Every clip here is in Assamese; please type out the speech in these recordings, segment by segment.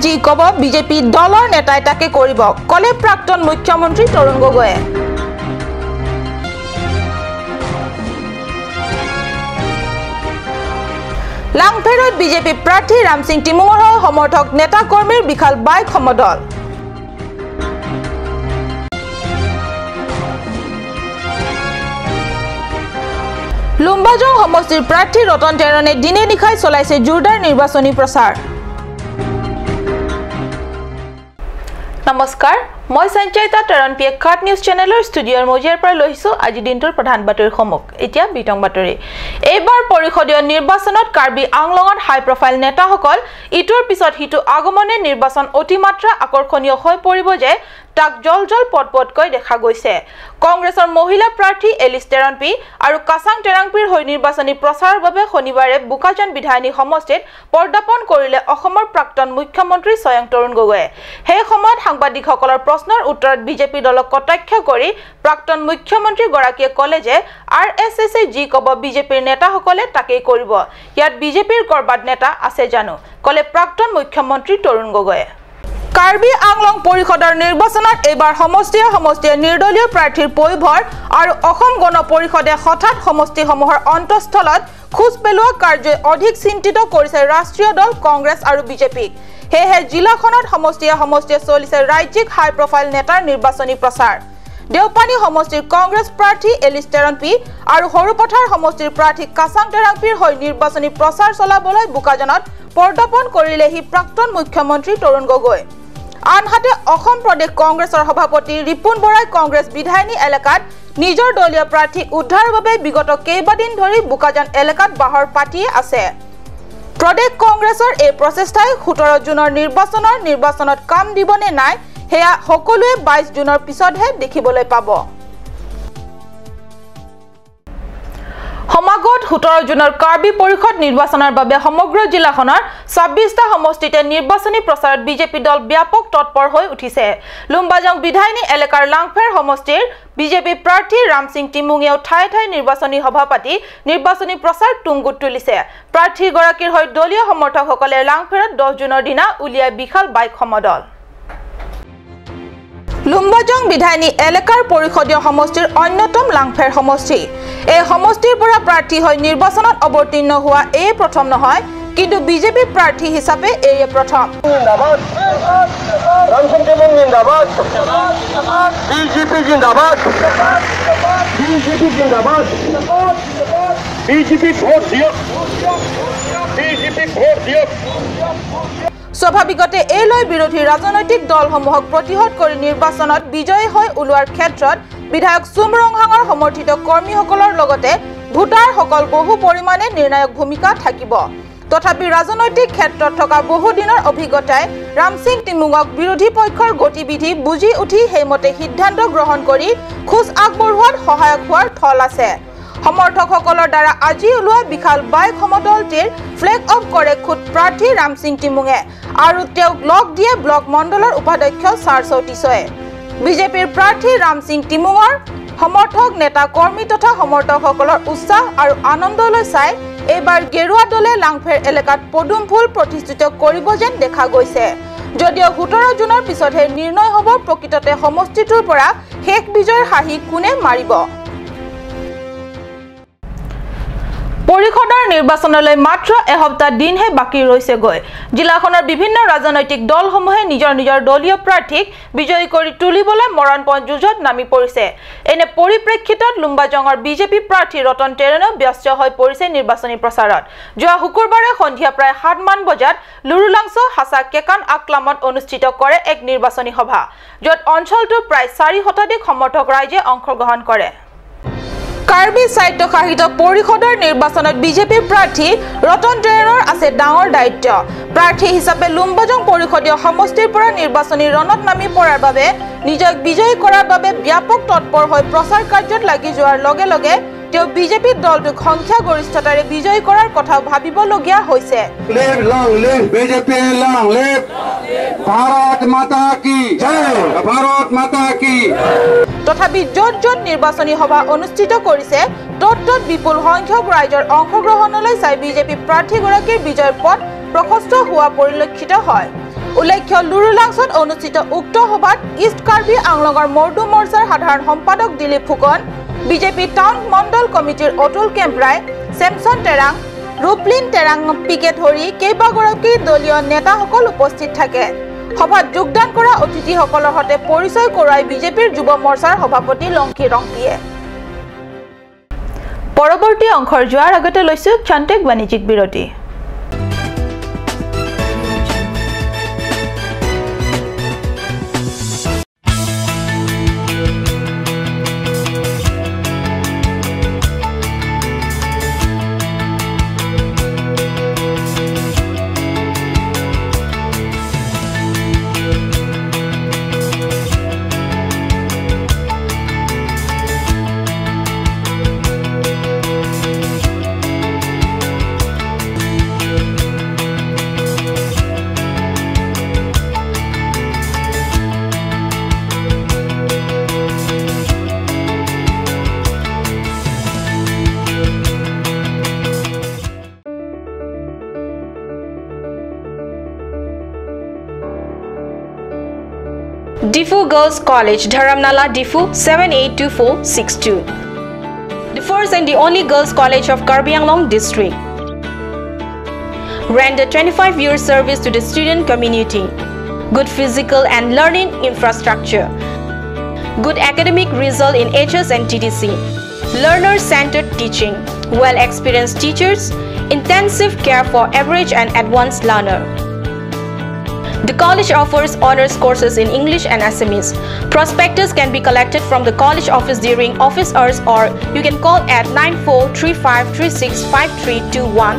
যি ক'ব বিজেপি দলৰ নেতাই তাকে কৰিব, ক'লে প্ৰাক্তন মুখ্যমন্ত্ৰী তৰুণ গগৈয়ে। লাংফেৰত বিজেপি প্ৰাৰ্থী ৰামসিং টিমুঙৰ হৈ সমৰ্থক নেতা কৰ্মীৰ বিশাল বাইক সমদল। লুম্বাজং সমষ্টিৰ প্ৰাৰ্থী ৰতন টেৰণে দিনে নিশাই চলাইছে জোৰদাৰ নিৰ্বাচনী প্ৰচাৰ। নমস্কাৰ, মই সঞ্চয়িতা টেৰণ পি খাট নিউজ চেনেলৰ ষ্টুডিঅ'ৰ মজিয়াৰ পৰা লৈছোঁ আজি দিনটোৰ প্ৰধান বাতৰিসমূহ। এতিয়া বিতং বাতৰি। এইবাৰ পৰিষদীয় নিৰ্বাচনত কাৰ্বি আংলঙত হাই প্ৰফাইল নেতাসকল ইটোৰ পিছত সিটো আগমনে নিৰ্বাচন অতিমাত্ৰা আকৰ্ষণীয় হৈ পৰিব যে তাক জল জল পটপটকৈ দেখা গৈছে। কংগ্ৰেছৰ মহিলা প্ৰাৰ্থী এলিছ টেৰণপি আৰু কাছাং টেৰাংপিৰ হৈ নিৰ্বাচনী প্ৰচাৰৰ বাবে শনিবাৰে বোকাজান বিধায়িনী সমষ্টিত পৰ্দাপণ কৰিলে অসমৰ প্ৰাক্তন মুখ্যমন্ত্ৰী স্বয়ং তৰুণ গগৈয়ে। সেই সময়ত সাংবাদিকসকলৰ প্ৰশ্নৰ উত্তৰত বিজেপি দলক কটাক্ষ কৰি প্ৰাক্তন মুখ্যমন্ত্ৰীগৰাকীয়ে ক'লে যে আৰ এছ এছে যি ক'ব বিজেপিৰ নেতাসকলে তাকেই কৰিব, ইয়াত বিজেপিৰ ক'ৰবাত নেতা আছে জানো, ক'লে প্ৰাক্তন মুখ্যমন্ত্ৰী তৰুণ গগৈয়ে। কাৰ্বি আংলং পৰিষদৰ নিৰ্বাচনত এইবাৰ সমষ্টিয়ে সমষ্টিয়ে নিৰ্দলীয় প্ৰাৰ্থীৰ পয়োভৰ আৰু অসম গণ পৰিষদে হঠাৎ সমষ্টিসমূহৰ অন্তঃস্থলত খোজ পেলোৱা কাৰ্যই অধিক চিন্তিত কৰিছে ৰাষ্ট্ৰীয় দল কংগ্ৰেছ আৰু বিজেপিক। সেয়েহে জিলাখনত সমষ্টিয়ে সমষ্টিয়ে চলিছে ৰাজ্যিক হাই প্ৰফাইল নেতাৰ নিৰ্বাচনী প্ৰচাৰ। দেওপানী সমষ্টিৰ কংগ্ৰেছ প্ৰাৰ্থী এলিছ টেৰণপি আৰু সৰুপথাৰ সমষ্টিৰ প্ৰাৰ্থী কাছাং টেৰাংপিৰ হৈ নিৰ্বাচনী প্ৰচাৰ চলাবলৈ বোকাজানত পৰ্দাপণ কৰিলেহি প্ৰাক্তন মুখ্যমন্ত্ৰী তৰুণ গগৈ। আনহাতে অসম প্ৰদেশ কংগ্ৰেছৰ সভাপতি ৰিপুণ বৰাই কংগ্ৰেছ বিধায়িনী এলেকাত নিজৰ দলীয় প্ৰাৰ্থীক উদ্ধাৰৰ বাবে বিগত কেইবাদিন ধৰি বোকাজান এলেকাত বাহৰ পাতিয়ে আছে। প্ৰদেশ কংগ্ৰেছৰ এই প্ৰচেষ্টাই 17 জুনৰ নিৰ্বাচনত কাম দিবনে নাই সেয়া সকলোৱে 22 জুনৰ পিছতহে দেখিবলৈ পাব। সমাগত 17 জুনৰ কাৰ্বি পৰিষদ নিৰ্বাচনৰ বাবে সমগ্ৰ জিলাখনৰ 26টা সমষ্টিতে নিৰ্বাচনী প্ৰচাৰত বিজেপি দল ব্যাপক তৎপৰ হৈ উঠিছে। লুম্বাজং বিধায়িনী এলেকাৰ লাংফেৰ সমষ্টিৰ বিজেপি প্ৰাৰ্থী ৰামসিং টিমুঙেও ঠায়ে ঠায়ে নিৰ্বাচনী সভা পাতি নিৰ্বাচনী প্ৰচাৰ তুংগুত তুলিছে। প্ৰাৰ্থীগৰাকীৰ হৈ দলীয় সমৰ্থকসকলে লাংফেৰত 10 জুনৰ দিনা উলিয়াই বিশাল বাইক সমদল। লুম্বাজং বিধায়িনী এলেকাৰ পৰিষদীয় সমষ্টিৰ অন্যতম লাংফেৰ সমষ্টি। এই সমষ্টিৰ পৰা প্ৰাৰ্থী হৈ নিৰ্বাচনত অৱতীৰ্ণ হোৱা এই প্ৰথম নহয়, কিন্তু বিজেপি প্ৰাৰ্থী হিচাপে এয়ে প্ৰথম। স্বাভাৱিকতে এই লৈ বিৰোধী ৰাজনৈতিক দলসমূহক প্ৰতিহত কৰি নিৰ্বাচনত বিজয়ী হৈ ওলোৱাৰ ক্ষেত্ৰত বিধায়ক চুম ৰংহাঙৰ সমৰ্থিত কৰ্মীসকলৰ লগতে ভোটাৰসকল বহু পৰিমাণে নিৰ্ণায়ক ভূমিকা থাকিব। তথাপি ৰাজনৈতিক ক্ষেত্ৰত থকা বহুদিনৰ অভিজ্ঞতাই ৰামসিং টিমুঙক বিৰোধী পক্ষৰ গতিবিধি বুজি উঠি সেইমতে সিদ্ধান্ত গ্ৰহণ কৰি খোজ আগবঢ়োৱাত সহায়ক হোৱাৰ থল আছে। সমৰ্থকসকলৰ দ্বাৰা আজি ওলোৱা বিশাল বাইক সমদলটিৰ ফ্লেগ অফ কৰে খোদ প্ৰাৰ্থী ৰামসিং টিমুঙে আৰু তেওঁক লগ দিয়ে ব্লক মণ্ডলৰ উপাধ্যক্ষ ছাৰ চৌতিছয়ে। বিজেপিৰ প্ৰাৰ্থী ৰামসিং টিমুঙৰ সমৰ্থক নেতা কৰ্মী তথা সমৰ্থকসকলৰ উৎসাহ আৰু আনন্দলৈ চাই এইবাৰ গেৰুৱা দলে লাংফেৰ এলেকাত পদুম ফুল প্ৰতিষ্ঠিত কৰিব যেন দেখা গৈছে। যদিও 17 জুনৰ পিছতহে নিৰ্ণয় হ'ব প্ৰকৃততে সমষ্টিটোৰ পৰা শেষ বিজয়ৰ হাঁহি কোনে মাৰিব। পৰিষদৰ নিৰ্বাচনলৈ মাত্ৰ এসপ্তাহ দিনহে বাকী ৰৈছেগৈ। জিলাখনৰ বিভিন্ন ৰাজনৈতিক দলসমূহে নিজৰ নিজৰ দলীয় প্ৰাৰ্থীক বিজয়ী কৰি তুলিবলৈ মৰণপণ যুঁজত নামি পৰিছে। এনে পৰিপ্ৰেক্ষিতত লুম্বাজঙৰ বিজেপি প্ৰাৰ্থী ৰতন টেৰণেও ব্যস্ত হৈ পৰিছে নিৰ্বাচনী প্ৰচাৰত। যোৱা শুকুৰবাৰে সন্ধিয়া প্ৰায় 7মান বজাত লুৰুলাংছ হাছা কেকান আকলামত অনুষ্ঠিত কৰে এক নিৰ্বাচনী সভা, য'ত অঞ্চলটোৰ প্ৰায় 4 শতাধিক সমৰ্থক ৰাইজে অংশগ্ৰহণ কৰে। কাৰ্বি স্বায়ত্তশাসিত পৰিষদৰ নিৰ্বাচনত বিজেপিৰ প্ৰাৰ্থী ৰতন টেৰণৰ আছে ডাঙৰ দায়িত্ব। প্ৰাৰ্থী হিচাপে লুম্বাজং পৰিষদীয় সমষ্টিৰ পৰা নিৰ্বাচনী ৰণত নামি পৰাৰ বাবে নিজক বিজয়ী কৰাৰ বাবে ব্যাপক তৎপৰ হৈ প্ৰচাৰ কাৰ্যত লাগি যোৱাৰ লগে লগে তেওঁ বিজেপি দলটোক সংখ্যাগৰিষ্ঠতাৰে বিজয়ী কৰাৰ কথাও ভাবিবলগীয়া হৈছে। তথাপি য'ত য'ত নিৰ্বাচনী সভা অনুষ্ঠিত কৰিছে ত'ত ত'ত বিপুল সংখ্যক ৰাইজৰ অংশগ্ৰহণলৈ চাই বিজেপি প্ৰাৰ্থীগৰাকীৰ বিজয়ৰ পথ প্ৰশস্ত হোৱা পৰিলক্ষিত হয়। উল্লেখ্য লুৰুলাংছত অনুষ্ঠিত উক্ত সভাত ইষ্ট কাৰ্বি আংলঙৰ মৰ্দু মৰ্চাৰ সাধাৰণ সম্পাদক দিলীপ ফুকন, বিজেপি টাউন মণ্ডল কমিটিৰ অতুল কেম্পৰাই, চেমছন টেৰাং, ৰূপলিন টেৰাং পিকে ধৰি কেইবাগৰাকী দলীয় নেতাসকল উপস্থিত থাকে। সভাত যোগদান কৰা অতিথিসকলৰ সৈতে পৰিচয় কৰোৱাই বিজেপিৰ যুৱ মৰ্চাৰ সভাপতি লংকি ৰংপিয়ে। পৰৱৰ্তী অংশৰ যোৱাৰ আগতে লৈছো ক্ষন্তেক বাণিজ্যিক বিৰতি। Difu Girls College, Dharamnala, Difu 782462. The first and the only girls' college of Karbi Anglong district. Rendered 25-year service to the student community. Good physical and learning infrastructure. Good academic result in HS and TTC. Learner-centered teaching. Well-experienced teachers. Intensive care for average and advanced learner. The college offers honors courses in English and Assamese. Prospectus can be collected from the college office during office hours, or you can call at 9435365321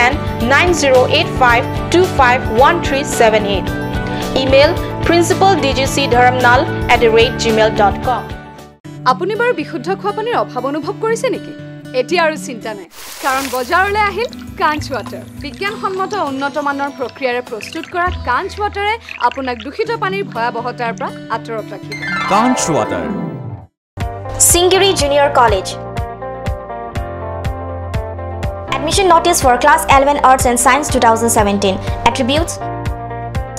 and 9085251378. Email principaldgcdharamnal@gmail.com. আপুনি বাৰু বিশুদ্ধ খোৱা পানীৰ অভাৱ অনুভৱ কৰিছে নেকি? এতিয়া আৰু চিন্তা নাই, কাৰণ বজাৰলৈ আহিল কাঞ্চ ৱাটাৰ। বিজ্ঞানসন্মত উন্নত মানৰ প্ৰক্ৰিয়াৰে প্ৰস্তুত কৰা কাঞ্চ ৱাটাৰে আপোনাক দূষিত পানীৰ ভয়াৱহতাৰ পৰা আঁতৰত ৰাখিব। Kanch water. Singiri Junior College. Admission notice for class 11 Arts and Science 2017. Attributes: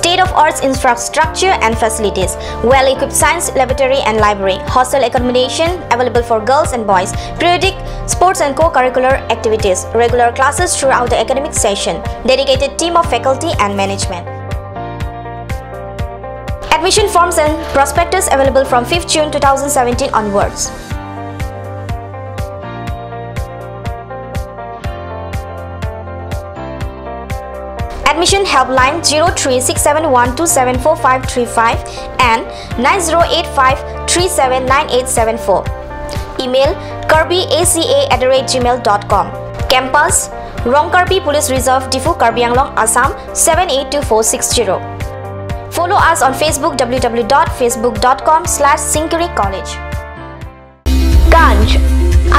state of arts infrastructure and facilities, well-equipped science laboratory and library, hostel accommodation available for girls and boys, periodic sports and co-curricular activities, regular classes throughout the academic session, dedicated team of faculty and management. Admission forms and prospectus available from 5th June 2017 onwards. Admission helpline 03671274535 and 9085379874. Email karbiaca@gmail.com. Campus Rongkarbi Police Reserve, Difu, Karbi Anglong, Assam 782460. Follow us on Facebook www.facebook.com/Singiri College. Ganj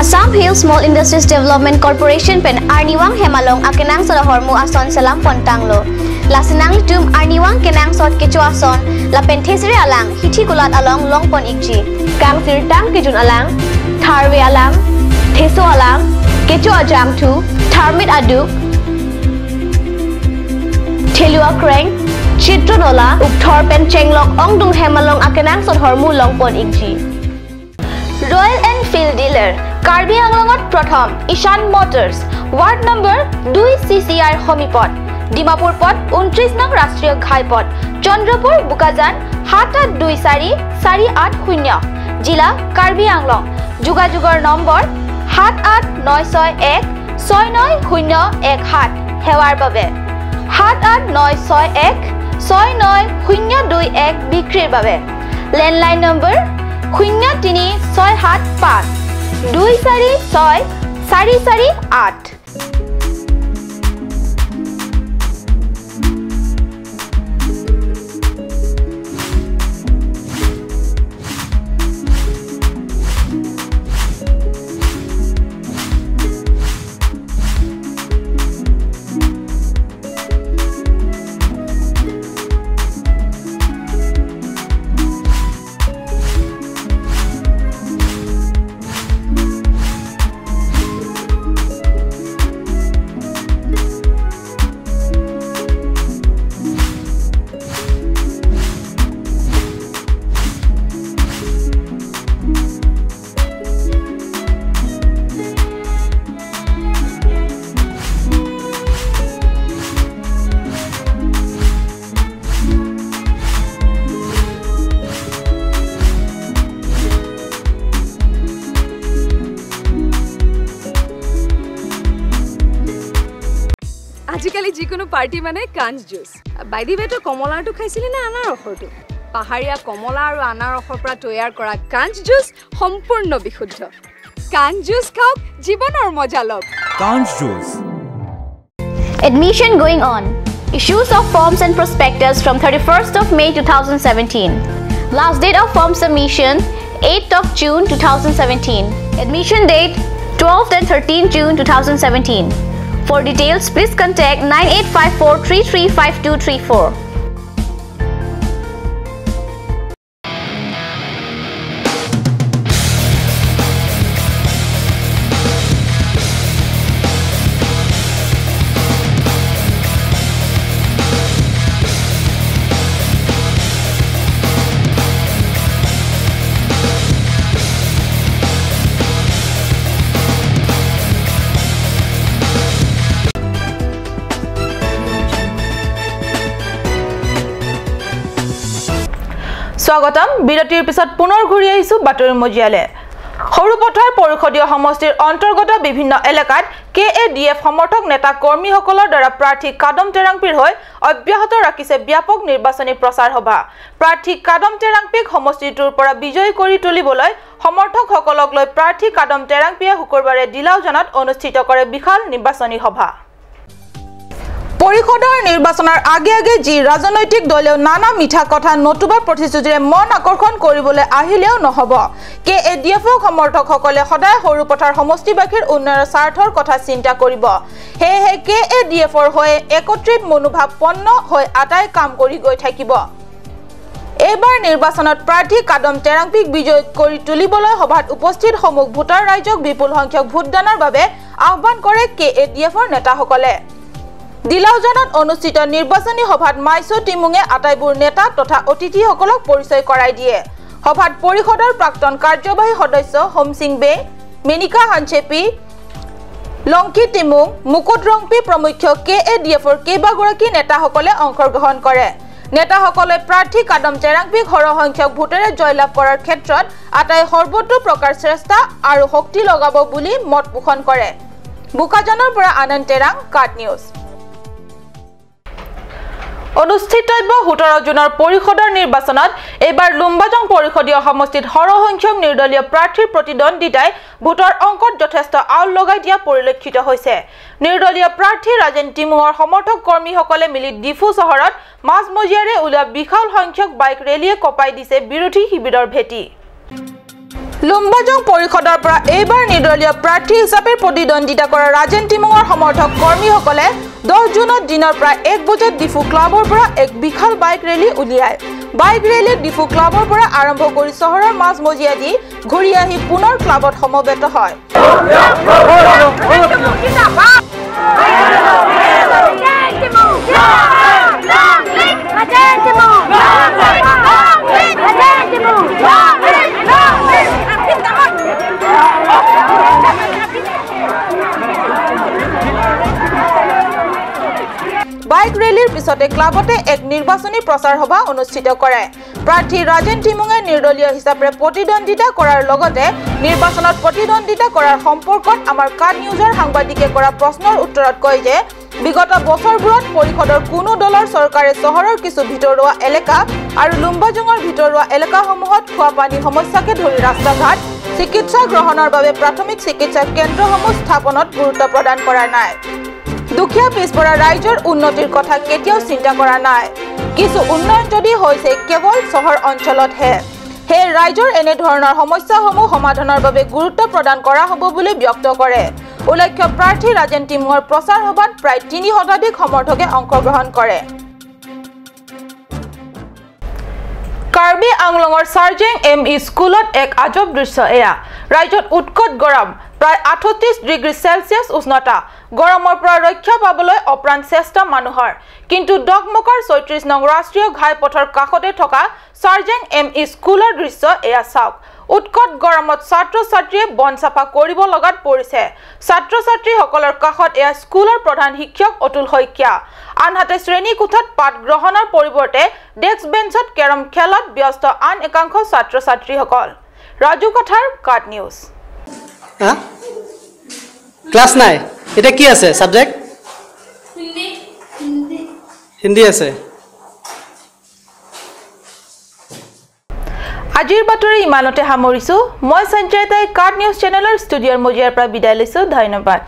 Assam Hill Small Industries Development Corporation pen Arniwang Hemalong akenang sod hormu ason salam pontanglo. Lasinang tum Arniwang kenang sod kecho ason la pen thesre alang hithi kulat along long pon ikji. Kang sir tang kijun alang tharwe alang theso alang kecho ajang thu tharmit adu thelua kreng chitronola ukthor pen chenglok ongdung hemalong akenang sod hormu long pon ikji. Royal Enfield dealer Karbi আংলঙত প্ৰথম ঈশান মটৰ্ছ, ৱাৰ্ড নম্বৰ 2 CCR সমীপত, ডিমাপুৰ পথ 29 নং ৰাষ্ট্ৰীয় ঘাইপথ, চন্দ্ৰপুৰ বোকাজান 7824480, জিলা কাৰ্বি আংলং। যোগাযোগৰ নম্বৰ 78961 69017। সেৱাৰ বাবে 78961 69021 বিক্ৰীৰ বাবে লেণ্ডলাইন নম্বৰ 03675 246 448। আজিকালি যিকোনো পাৰ্টি মানে কাঞ্চ জুচ। বাই the ৱে, তই কমলাৰটো খাইছিলি নে আনাৰসৰটো? পাহাৰীয়া কমলা আৰু আনাৰসৰ পৰা তৈয়াৰ কৰা কাঞ্চ জুচ সম্পূৰ্ণ বিশুদ্ধ। কাঞ্চ জুচ খাওক, জীৱনৰ মজা লওক। Kanch juice. Admission going on. Issues of forms and prospectus from 31st of May 2017. Last date of form submission 8th of June 2017. Admission date 12th and 13th June 2017. For details, please contact 9854335234. স্বাগতম। বিৰতিৰ পিছত পুনৰ ঘূৰি আহিছো বাতৰি মজিয়ালে। সৰুপথাৰ পৰিষদীয় সমষ্টিৰ অন্তৰ্গত বিভিন্ন এলেকাত কে এ ডি এফ সমৰ্থক নেতা কৰ্মীসকলৰ দ্বাৰা প্ৰাৰ্থী কাদম টেৰাংপিৰ হৈ অব্যাহত ৰাখিছে ব্যাপক নিৰ্বাচনী প্ৰচাৰ সভা। প্ৰাৰ্থী কাদম টেৰাংপিক সমষ্টিটোৰ পৰা বিজয়ী কৰি তুলিবলৈ সমৰ্থকসকলক লৈ প্ৰাৰ্থী কাদম টেৰাংপিয়ে শুকুৰবাৰে দিলাওজানত অনুষ্ঠিত কৰে বিশাল নিৰ্বাচনী সভা। পৰিষদৰ নিৰ্বাচনৰ আগে আগে যি ৰাজনৈতিক দলেও নানা মিঠা কথা নতুবা প্ৰতিশ্ৰুতিৰে মন আকৰ্ষণ কৰিবলৈ আহিলেও নহ'ব। কে এ ডি এফৰ সমৰ্থকসকলে সদায় সৰুপথাৰ সমষ্টিবাসীৰ উন্নয়নৰ স্বাৰ্থৰ কথা চিন্তা কৰিব। সেয়েহে কে এ ডি এফৰ হৈ একত্ৰিত মনোভাৱপন্ন হৈ আটাই কাম কৰি গৈ থাকিব। এইবাৰ নিৰ্বাচনত প্ৰাৰ্থী কাদম টেৰাংপিক বিজয়ী কৰি তুলিবলৈ সভাত উপস্থিত সমূহ ভোটাৰ ৰাইজক বিপুল সংখ্যক ভোটদানৰ বাবে আহ্বান কৰে কে এ ডি এফৰ নেতাসকলে। দিলাওজানত অনুষ্ঠিত নিৰ্বাচনী সভাত মাইছো টিমুঙে আটাইবোৰ নেতা তথা অতিথিসকলক পৰিচয় কৰাই দিয়ে। সভাত পৰিষদৰ প্ৰাক্তন কাৰ্যবাহী সদস্য হোমসিং বে, মেনিকা হানচেপি, লংকি টিমুং, মুকুট ৰংপি প্ৰমুখ্য কে এ ডি এফৰ কেইবাগৰাকী নেতাসকলে অংশগ্ৰহণ কৰে। নেতাসকলে প্ৰাৰ্থী কাদম টেৰাংপিক সৰহসংখ্যক ভোটেৰে জয়লাভ কৰাৰ ক্ষেত্ৰত আটাই সৰ্বতো প্ৰকাৰ চেষ্টা আৰু শক্তি লগাব বুলি মত পোষণ কৰে। বোকাজানৰ পৰা আনন্দ টেৰাং, কাট নিউজ। অনুষ্ঠিতব্য 17 জুনৰ পৰিষদৰ নিৰ্বাচনত এইবাৰ লুম্বাজং পৰিষদীয় সমষ্টিত সৰহসংখ্যক নিৰ্দলীয় প্ৰাৰ্থীৰ প্ৰতিদ্বন্দ্বিতাই ভোটৰ অংকত যথেষ্ট আউল লগাই দিয়া পৰিলক্ষিত হৈছে। নিৰ্দলীয় প্ৰাৰ্থী ৰাজেন টিমুঙৰ সমৰ্থক কৰ্মীসকলে মিলি ডিফু চহৰত মাজমজিয়াৰে ওলোৱা বিশাল সংখ্যক বাইক ৰেলীয়ে কঁপাই দিছে বিৰোধী শিবিৰৰ ভেটি। লুম্বাজং পৰিষদৰ পৰা এইবাৰ নিৰ্দলীয় প্ৰাৰ্থী হিচাপে প্ৰতিদ্বন্দ্বিতা কৰা ৰাজেন টিমুঙৰ সমৰ্থক কৰ্মীসকলে 10 জুনত দিনৰ প্ৰায় 1 বজাত ডিফু ক্লাবৰ পৰা এক বিশাল বাইক ৰেলী উলিয়ায়। বাইক ৰেলী ডিফু ক্লাবৰ পৰা আৰম্ভ কৰি চহৰৰ মাজমজিয়া দি ঘূৰি আহি পুনৰ ক্লাবত সমবেত হয়। বাইক ৰেলীৰ পিছতে ক্লাবতে এক নিৰ্বাচনী প্ৰচাৰ সভা অনুষ্ঠিত কৰে। প্ৰাৰ্থী ৰাজেন টিমুঙে নিৰ্দলীয় হিচাপে প্ৰতিদ্বন্দ্বিতা কৰাৰ লগতে নিৰ্বাচনত প্ৰতিদ্বন্দ্বিতা কৰাৰ সম্পৰ্কত আমাৰ কাট নিউজৰ সাংবাদিকে কৰা প্ৰশ্নৰ উত্তৰত কয় যে বিগত বছৰবোৰত পৰিষদৰ কোনো দলৰ চৰকাৰে চহৰৰ কিছু ভিতৰুৱা এলেকা আৰু লুম্বাজঙৰ ভিতৰুৱা এলেকাসমূহত খোৱা পানী সমস্যাকে ধৰি ৰাস্তা ঘাট, চিকিৎসা গ্ৰহণৰ বাবে প্ৰাথমিক চিকিৎসা কেন্দ্ৰসমূহ স্থাপনত গুৰুত্ব প্ৰদান কৰা নাই। দুখীয়া পিছপৰা ৰাইজৰ উন্নতিৰ কথা কেতিয়াও চিন্তা কৰা নাই। কিছু উন্নয়ন যদি হৈছে কেৱল চহৰ অঞ্চলতহে। সেয়ে ৰাইজৰ এনেধৰণৰ সমস্যাসমূহ সমাধানৰ বাবে গুৰুত্ব প্ৰদান কৰা হ'ব বুলি ব্যক্ত কৰে। উল্লেখ্য, প্ৰাৰ্থী ৰাজেন টিমুঙৰ প্ৰচাৰ সভাত প্ৰায় 3 শতাধিক সমৰ্থকে অংশগ্ৰহণ কৰে। কাৰ্বি আংলঙৰ চাৰ্জেং এম ই স্কুলত এক আজব দৃশ্য এয়া। ৰাজ্যত উৎকট গৰম, প্ৰায় 38 ডিগ্ৰী চেলছিয়াছ উষ্ণতা। গৰমৰ পৰা ৰক্ষা পাবলৈ অপ্ৰাণ চেষ্টা মানুহৰ। কিন্তু দকমকৰ 36 নং ৰাষ্ট্ৰীয় ঘাইপথৰ কাষতে থকা চাৰ্জেং এম ই স্কুলৰ দৃশ্য এয়া চাওক। উৎকট গৰমত ছাত্ৰ ছাত্ৰীয়ে বন চাফা কৰিব লগাত পৰিছে। ছাত্ৰ ছাত্ৰীসকলৰ কাষত এয়া স্কুলৰ প্ৰধান শিক্ষক অতুল শইকীয়া। আনহাতে শ্ৰেণীকোঠাত পাঠ গ্ৰহণৰ পৰিৱৰ্তে ডেস্ক বেঞ্চত কেৰম খেলত ব্যস্ত আন একাংশ ছাত্ৰ ছাত্ৰীসকল। ৰাজু কথাৰ, কাট নিউজ। ক্লাছ নাই, এতিয়া কি আছে ছাবজেক্ট? হিন্দী আছে। আজিৰ বাতৰি ইমানতে সামৰিছোঁ। মই সঞ্জয় তাই কাৰ্ড নিউজ চেনেলৰ ষ্টুডিঅ'ৰ মজিয়াৰ পৰা বিদায় লৈছোঁ। ধন্যবাদ।